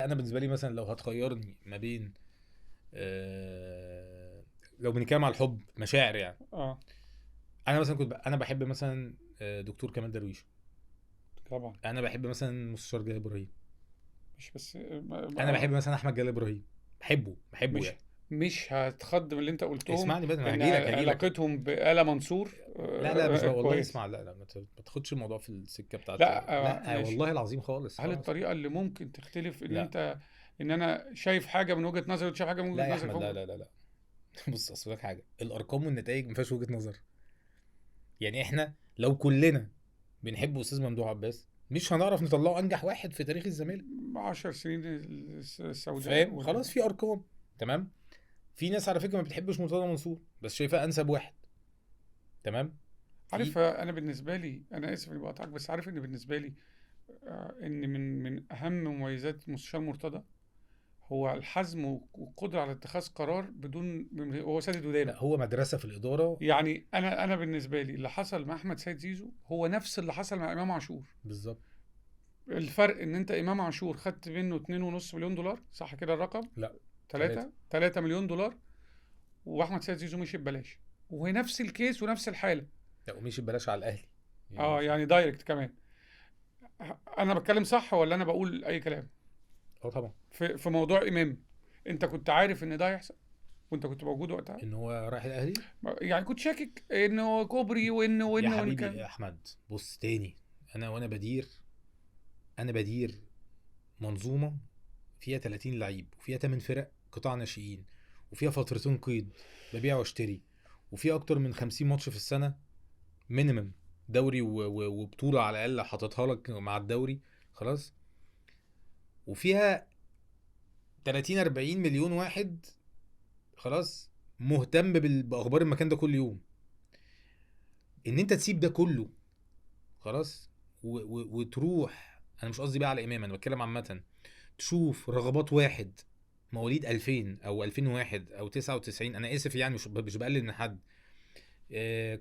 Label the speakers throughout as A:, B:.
A: انا بالنسبة لي مثلا لو هتخيرني ما بين لو بنتكلم على الحب مشاعر يعني، انا مثلا كنت انا بحب مثلا دكتور كمال درويش
B: طبعا،
A: انا بحب مثلا مستشار جلال ابراهيم،
B: مش بس
A: انا بحب مثلا احمد جلال ابراهيم، بحبه
B: مش
A: يعني
B: مش هتخض من اللي انت قلتهم.
A: اسمعني بس،
B: ان
A: هجيلك
B: علاقتهم بآلة منصور.
A: لا مش والله
B: كويس.
A: اسمع، لا ما تاخدش الموضوع في السكة بتاعت
B: لا،
A: لا والله العظيم خالص.
B: هل الطريقة اللي ممكن تختلف ان
A: لا.
B: انت ان انا شايف حاجة من وجهه نظري وانت شايف حاجة من وجهه
A: لا يا
B: نظرك؟
A: احمد، لا لا لا لا. بص اصل لك حاجة، الارقام والنتائج ما فيهاش وجهه نظر. يعني احنا لو كلنا بنحب استاذ ممدوح عباس مش هنعرف نطلعه انجح واحد في تاريخ الزمالك
B: 10 سنين السوداء،
A: فاهم؟ خلاص في ارقام، تمام. في ناس على فكرة ما بتحبش مرتضى منصور بس شايفاه انسب واحد، تمام.
B: عارف انا بالنسبة لي، انا اسف اني بقطعك، بس عارف ان بالنسبة لي ان من اهم مميزات مستشار مرتضى هو الحزم والقدرة على اتخاذ قرار بدون، هو سادد ودانه.
A: لا هو مدرسه في الادارة.
B: يعني انا بالنسبة لي اللي حصل مع احمد سيد زيزو هو نفس اللي حصل مع امام عاشور
A: بالظبط.
B: الفرق ان انت امام عاشور خدت منه 2.5 مليون دولار، صح كده الرقم؟
A: لا
B: 3 مليون دولار، واحمد سيد زيزو مشي ببلاش، وهي نفس ال case ونفس الحالة.
A: لا ومشي ببلاش على الاهلي
B: يعني يعني direct كمان. انا بتكلم صح ولا انا بقول اي كلام؟
A: طبعا.
B: في موضوع امام انت كنت عارف ان ده هيحصل وانت كنت موجود وقتها
A: ان هو رايح الاهلي؟
B: يعني كنت شاكك انه كوبري وانه
A: يا حبيبي يا احمد بص تاني، انا وانا بدير، انا بدير منظومة فيها 30 لعيب وفيها 8 فرق قطاع ناشئين وفيها فترتين قيد ببيع واشتري وفيها اكتر من 50 ماتش في السنة minimum دوري وبطولة على الاقل حاططها لك مع الدوري خلاص، وفيها 30-40 مليون واحد خلاص مهتم باخبار المكان ده كل يوم. ان انت تسيب ده كله خلاص وتروح، انا مش قصدي بقى على امام، انا بتكلم عامة، تشوف رغبات واحد مواليد 2000 او 2001 او 99، انا اسف يعني مش بقلل من حد،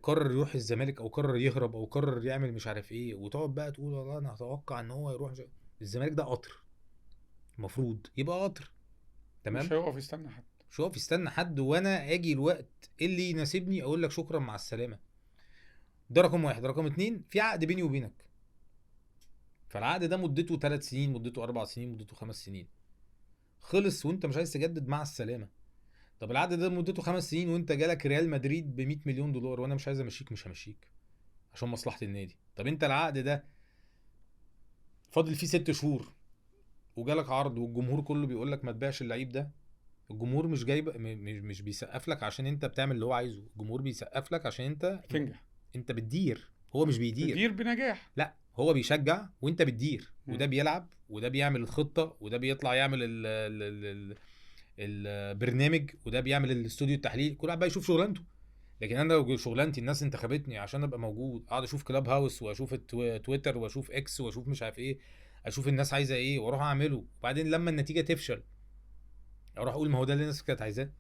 A: قرر يروح الزمالك او قرر يهرب او قرر يعمل مش عارف ايه، وتقعد بقى تقول والله انا هتوقع ان هو يروح الزمالك. ده قطر، المفروض يبقى قطر، تمام،
B: مش هيقف يستنى حد،
A: مش هيقف يستنى حد، وانا اجي الوقت اللي يناسبني اقول لك شكرا مع السلامة. ده رقم واحد. رقم اتنين، في عقد بيني وبينك، فالعقد ده مدته 3 سنين، مدته 4 سنين، مدته 5 سنين، خلص وانت مش عايز تجدد مع السلامة. طب العقد ده مدته 5 سنين وانت جالك ريال مدريد ب 100 مليون دولار وانا مش عايز امشيك، مش همشيك عشان مصلحة النادي. طب انت العقد ده فاضل فيه 6 شهور وجالك عرض والجمهور كله بيقول لك ما تبيعش اللعيب ده، الجمهور مش جايب، مش بيسقف لك عشان انت بتعمل اللي هو عايزه، الجمهور بيسقف لك عشان انت
B: تنجح،
A: انت بتدير، هو مش بيدير،
B: بيدير بنجاح،
A: لا هو بيشجع وانت بتدير، وده بيلعب وده بيعمل الخطة وده بيطلع يعمل البرنامج وده بيعمل الاستوديو التحليل، كل واحد بقى يشوف شغلانته. لكن انا لو شغلانتي الناس انتخبتني عشان ابقى موجود، اقعد اشوف كلاب هاوس واشوف تويتر واشوف اكس واشوف مش عارف ايه، اشوف الناس عايزه ايه واروح اعمله، وبعدين لما النتيجة تفشل اروح اقول ما هو ده اللي الناس كانت عايزاه.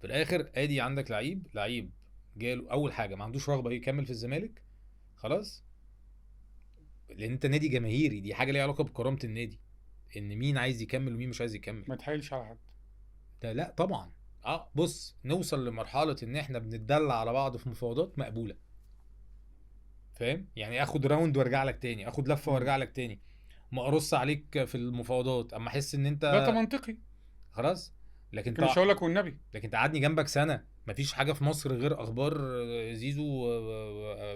A: في الاخر ادي عندك لعيب جاله اول حاجة ما عندوش رغبة يكمل في الزمالك خلاص، لان انت نادي جماهيري، دي حاجة ليها علاقة بكرامة النادي، ان مين عايز يكمل ومين مش عايز يكمل،
B: ما تحايلش على حد
A: ده لا طبعا. بص نوصل لمرحلة ان احنا بنتدلع على بعض في مفاوضات مقبولة، فاهم يعني؟ اخد round وارجع لك تاني، اخد لفه وارجع لك تاني، ما ارص عليك في المفاوضات اما احس ان انت
B: ده منطقي
A: خلاص. لكن
B: مش هقول لك والنبي،
A: لكن تقعدني جنبك سنة مفيش حاجة في مصر غير اخبار زيزو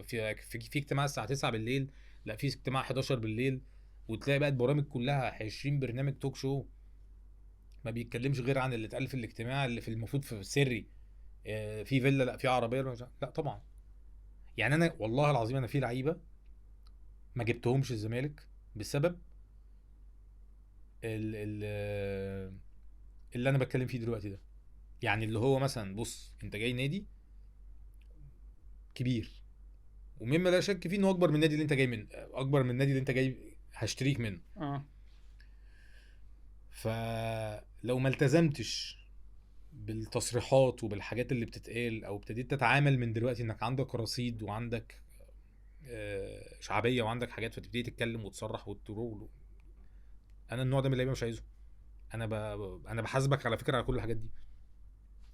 A: في في اجتماع الساعة 9 بالليل، لا في اجتماع 11 بالليل، وتلاقي بقى البرامج كلها 20 برنامج talk show ما بيتكلمش غير عن اللي اتقال في الاجتماع اللي في المفروض في سري، في فيلا، لا في عربية، لا طبعا. يعني انا والله العظيم انا في لعيبة ما جبتهمش الزمالك بسبب اللي انا بتكلم فيه دلوقتي ده. يعني اللي هو مثلا بص انت جاي نادي كبير ومما لا شك فيه انه اكبر من النادي اللي انت جاي منه، اكبر من النادي اللي انت جاي هشتريك منه. فلو ما التزمتش بالتصريحات وبالحاجات اللي بتتقال، او ابتديت تتعامل من دلوقتي انك عندك رصيد وعندك شعبية وعندك حاجات، فتبتدي تتكلم وتصرح وتروح، انا النوع ده من اللعيبة مش عايزه. انا بحاسبك على فكرة على كل الحاجات دي.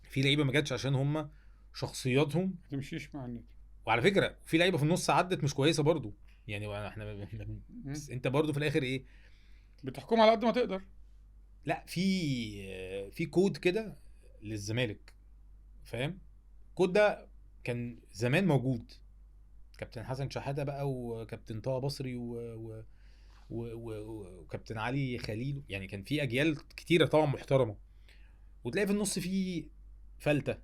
A: في لعيبة ما جاتش عشان هم شخصياتهم
B: ما تمشيش مع النادي.
A: وعلى فكرة في لعيبة في النص عدت مش كويسة برضو، يعني احنا بس انت برضو في الاخر ايه
B: بتحكم على قد ما تقدر.
A: لا في كود كده للزمالك، فاهم؟ الكود ده كان زمان موجود، كابتن حسن شحاته بقى وكابتن طه بصري وكابتن علي خليل، يعني كان في اجيال كتيرة طبعا محترمه، وتلاقي في النص في فلته،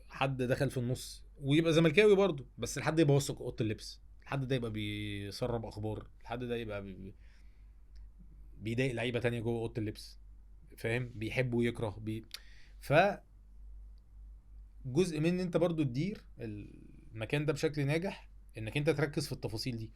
A: حد دخل في النص ويبقى زملكاوي برضو، بس الحد يبقى واثق اوضة اللبس، الحد ده يبقى بيسرب اخبار، الحد ده يبقى بيضايق لعيبة تانية جوه اوضة اللبس، فاهم؟ بيحب ويكره ف جزء من ان انت برضو تدير المكان ده بشكل ناجح انك انت تركز في التفاصيل دي.